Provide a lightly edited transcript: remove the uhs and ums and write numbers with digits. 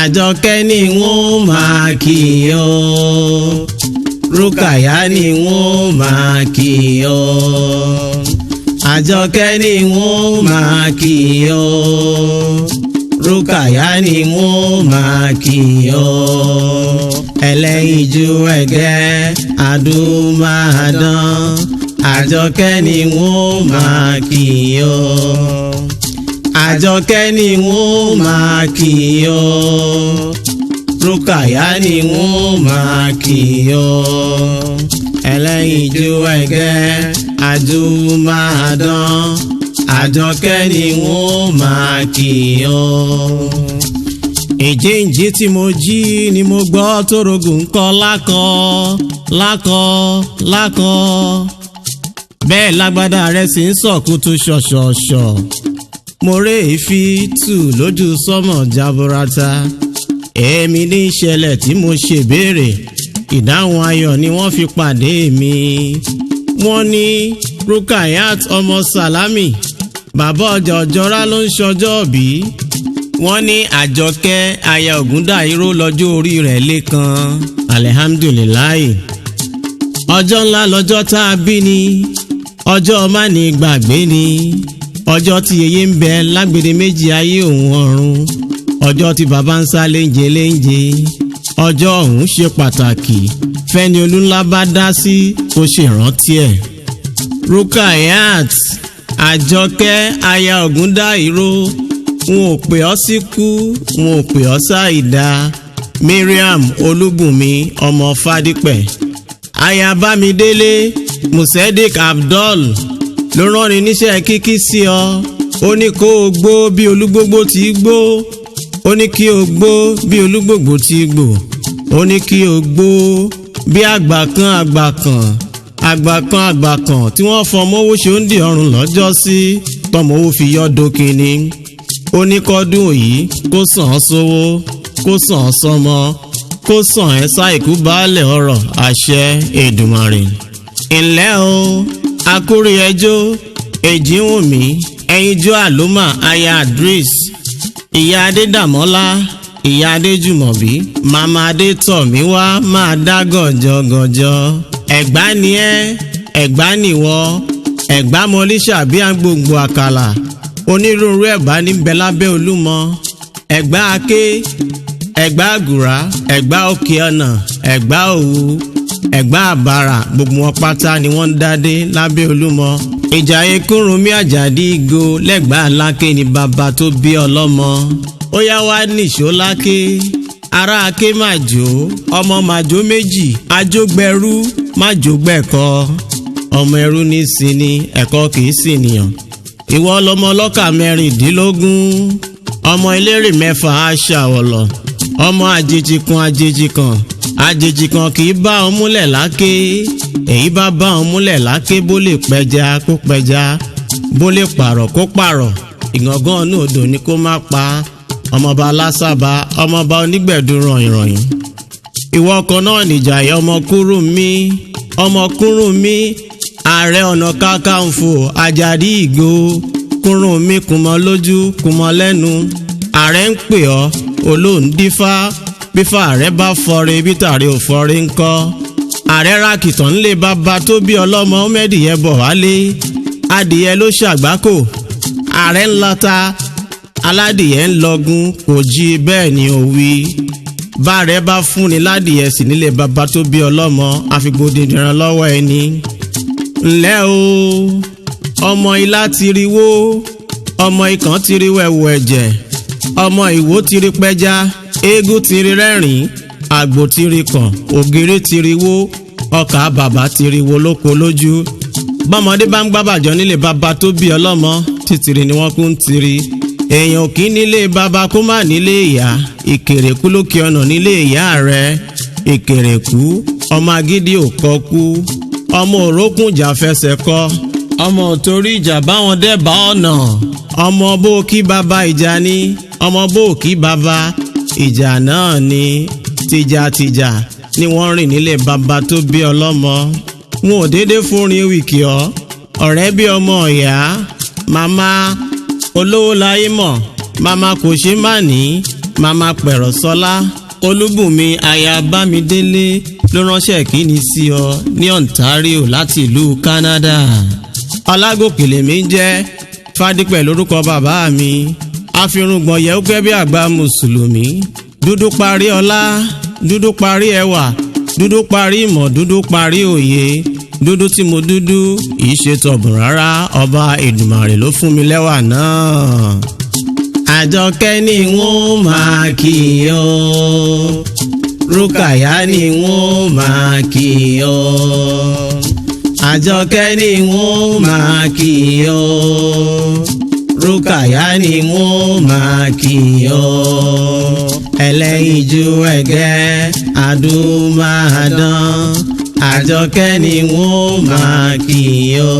Àjọkẹ́ ni wọ́n máa kí ọ, Rúkàyà ni wọ́n máa kí ọ, Àjọkẹ́ ni wọ́n máa kí ọ, Rúkàyà ni wọ́n máa kí ọ. Ẹlẹ́yinjú ẹ̀gẹ́ adúmáadán, Àjọkẹ́ ni wọ́n máa kí ọ, Àjọkẹ́ ni wọ́n máa kí ọ, Rúkàyà ni wọ́n máa kí ọ. Ẹlẹ́yinjú ẹ̀gẹ́ adúmáadán, Àjọkẹ́ ni wọ́n máa kí ọ. Ìjíǹjí tí mo jí ni mo gbọ́ tórógùn ń kọ lákọ lákọ lákọ, bẹ́ẹ̀ lágbádá rẹ̀ sì ń sọ̀kútù ṣọ̀ṣọ̀ṣọ̀. Mo ré èéfì tù lójú sọ́mọ̀ jaburata. Èmi ní ìṣẹ̀lẹ̀ tí mo ṣe béèrè, ìdáhùn ayọ̀ ni wọ́n fi pàdé mi. Wọ́n ní Rukayat ọmọ Salami, bàbá ọjà ọjọ́ra, ló ń ṣọjọ́ bí. Wọ́n ní Àjọkẹ́ aya Ògúndàíró lọ́jọ́ orí rẹ̀ lẹ́kan. Alihamdulilayi, ọjọ́ ńlá lọ́jọ́ tá a bí ni, ọjọ́ má ní gbàgbé ni, ọjọ́ tí yeye ń bẹ lágbede méjì ayé òun ọ̀run, ọjọ́ tí bàbá ń sá léńje léńje. Ọjọ́ ọ̀hún ṣe pàtàkì fẹ́ni olúńlá bá dá sí kó ṣèrántí ẹ̀. Rukayat Àjọkẹ́ aya Ògúndàíró, n ò pè ọ́ sí kú, n ò pè ọ́ sáìdá. Mariam Olúbùnmi ọmọ Fádípẹ̀, aya Bámidélé Musedik Abdul ló rán ni níṣẹ́ kíkí sí ọ. Ó ní kó o gbó bí olúgbógbó ti gbó, ó ní kí o gbó bí olúgbògbò ti gbò, ó ní kí o gbó bí àgbà kan àgbà kan àgbà kan àgbà kan tí wọ́n fọmọ owó ṣe ń di ọrùn lọ́jọ́ sí tọmọ owó fi yọ́ dókínní. Ó ní kọ́dún yìí kó sàn án sówó, kó sàn án sọmọ, kó sàn ẹ́ sáìkú baálẹ̀ ọ̀rọ̀, àṣẹ Èdùmàrè. Ǹlẹ́ o, akórí ẹjọ́ Èjìwùnmí ẹyinjú àlómà aya Idris, ìyá Adédàmọ́lá, ìyá Adéjùmọ̀bí, màmá Adétọ̀míwá, máa dá gọ̀jọ̀gọ̀jọ̀. Ẹ̀gbá ni ẹ́, Ẹ̀gbá nìwọ, Ẹ̀gbá mọlíṣà bí agbóngbò àkàlà. Onírúurú ẹ̀gbá níbẹ̀ lábẹ́ Olúmọ: Ẹ̀gbá Aké, Ẹ̀gbá Àgùrá, Ẹ̀gbá Òkè Ọ̀nà, Ẹ̀gbá Òwu, Ẹ̀gbá Àbàrà. Gbogbo wọn pátá ni wọ́n ń dádé lábẹ́ Olúmọ. Ìjàyè Kúrúnmí Àjàdí Ìgò lẹ́gbàá Aláké ni bàbá tó bí ọlọ́mọ. Ó yá, wá nìṣó láké. Ará Aké màjò, ọmọ màjò méjì, ajógbẹrú májògbẹ̀kọ. Ọmọ ẹrú ní sinmi, ẹ̀kọ́ kì í sì nìyàn. Ìwọ lọmọ ọlọ́kà 16, ọmọ eléré 6 aṣàwọ̀lọ̀, ọmọ àjèjì kan àjèjì kan àjèjì kan kì í bá wọn múlẹ̀ láké. Èyí bá bá wọn múlẹ̀ láké, bó lè pẹja kó pẹja, bó lè pààrọ̀ kó pààrọ̀, ìgàngán inú odò ni kó má pa. Ọmọọba Alásábà, ọmọọba onígbẹ̀dù rànyìnrànyìn. Ìwọ ọkọ náà nìjàyè, ọmọ kúrú mi, ọmọ kúrú mi, Ààrẹ Ọ̀nà Kakanfò Àjàdí Ìgò. Kúrú mi kùmọ̀ lójú, kùmọ̀ lẹ́nu. Ààrẹ ń pè ọ́, olóhùn dífá. Bífá ààrẹ bá fọre, bí tààrẹ ò fọre ńkọ́? Ààrẹ rákìtàn ńlé bàbá tó bí ọlọ́mọ mẹ́dìyẹ bọ̀ wálé, adìyẹ ló ṣàgbákò. Ààrẹ ńlá ta aládìyẹ ńlọgún kò jí bẹ́ẹ̀ ni ò wí. Báàrẹ bá fúnni ládìyẹ sì nílé bàbá tó bí ọlọ́mọ, àfigbódìdìran lọ́wọ́ ẹni. Ńlẹ́ o, ọmọ ilá ti rí wó, ọmọ ikàn ti rí wẹ̀wù ẹ̀jẹ̀, ọmọ ìwó ti rí pẹja, eégún ti rí rẹ́rìn, àgbò ti rí kàn, ògèrè ti rí wó, ọkà bàbá ti rí wo lóko lójú. Bọ́mọdé bá ń gbábàjọ́ nílé bàbá tó bí ọlọ́mọ, títìrì ni wọ́n kún ń tiri. Èèyàn kì í nílé bàbá kó má nílé ìyá. Ìkèrèkú lókè ọ̀nà nílé ìyá rẹ̀. Ìkèrèkú ọmọ agídí ò kọ kú, ọmọ òrókùn ìjà fẹsẹ̀ kọ, ọmọ torí ìjà báwọn dẹ́bàá ọ̀nà, ọmọ bó kí bàbá ìjà ni, ọmọ bó kí bàbá ìjà náà ni. Tìjàtìjà ni wọ́n rìn nílé bàbá tó bí ọlọ́mọ. Wọn ò déédéé fúnrin wìkì ọ́ ọ̀rẹ́ bí ọmọ ìyá. Màmá olówó láyé mọ̀, màmá kò ṣe má ní. Màmá Pẹ̀rọ̀ Sọlá Olúbùnmi aya Bámidélé ló ránṣẹ́ kíni sí ọ ní Ontario láti ìlú Canada. Ọlágòkè lèmi ń jẹ́, Fádípẹ̀ lórúkọ bàbá mi. Àfirùngbọ̀n yẹ ó gẹ́ bí àgbà mùsùlùmí. Dúdú parí ọlá, dúdú parí ẹwà, dúdú parí ìmọ̀, dúdú parí òye. Dúdú tí mo dúdú yìí ṣe tọ̀bùn rárá, ọba Èdùmàrè ló fún mi lẹ́wà náà. Àjọkẹ́ ni wọ́n máa kí ọ, Rúkàyà ni wọ́n máa kí ọ. Àjọkẹ́ ni wọ́n máa kí ọ, Rúkàyà ni wọ́n máa kí ọ. Ẹlẹ́yinjú ẹ̀gẹ́ àdúmáàdán, Àjọkẹ́ ni wọ́n máa kí ọ.